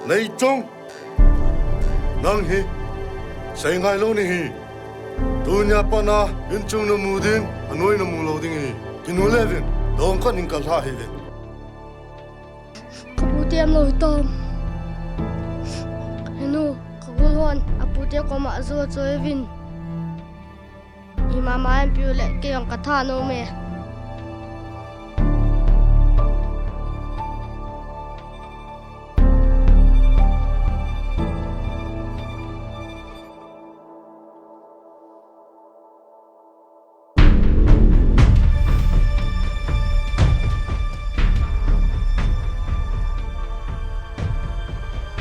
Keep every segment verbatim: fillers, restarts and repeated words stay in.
Neichong, nang hi seingai lou nahi. Tunia pat a inchung namu ding, anoi namu lou ding ahi. Kinu levin, dong khat in kalha hih in. Kapu te umlou hitam? Henu, kagol hon apu te koma ajou achoi uvin. Ima ma em piu le, kei jong katha nom e.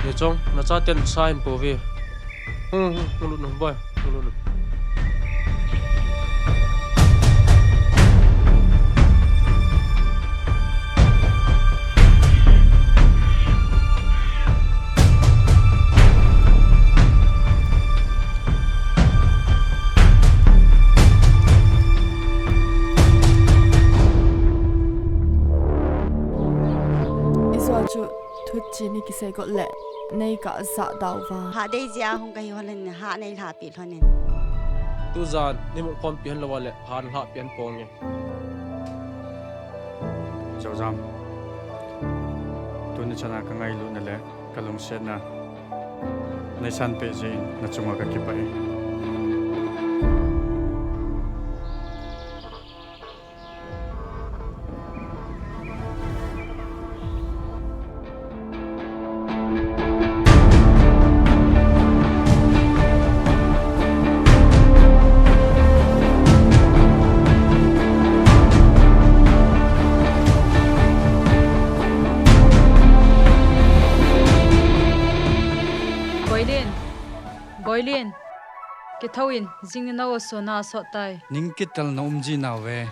Neichong, nachaten sa hin pouve. Hung, hung, hung lut un, boy, hung lut un. Ijou chu thuchih ni kisei got le, nei kajah dauva. Hah dei jeh a hung kahi lhonin, hah nei lhahpeh lhonin. Tujan, nei mut khompi hon lou a le, hah lhahpeh hon ponge. Joujam, tuni chana kangailutna le kalungsetna neisan peh jeh in nachunga kakipah e. Boilin, Boilin, kithou in, jing ni nao sona asot tai. Ning kitel na um ji nauve.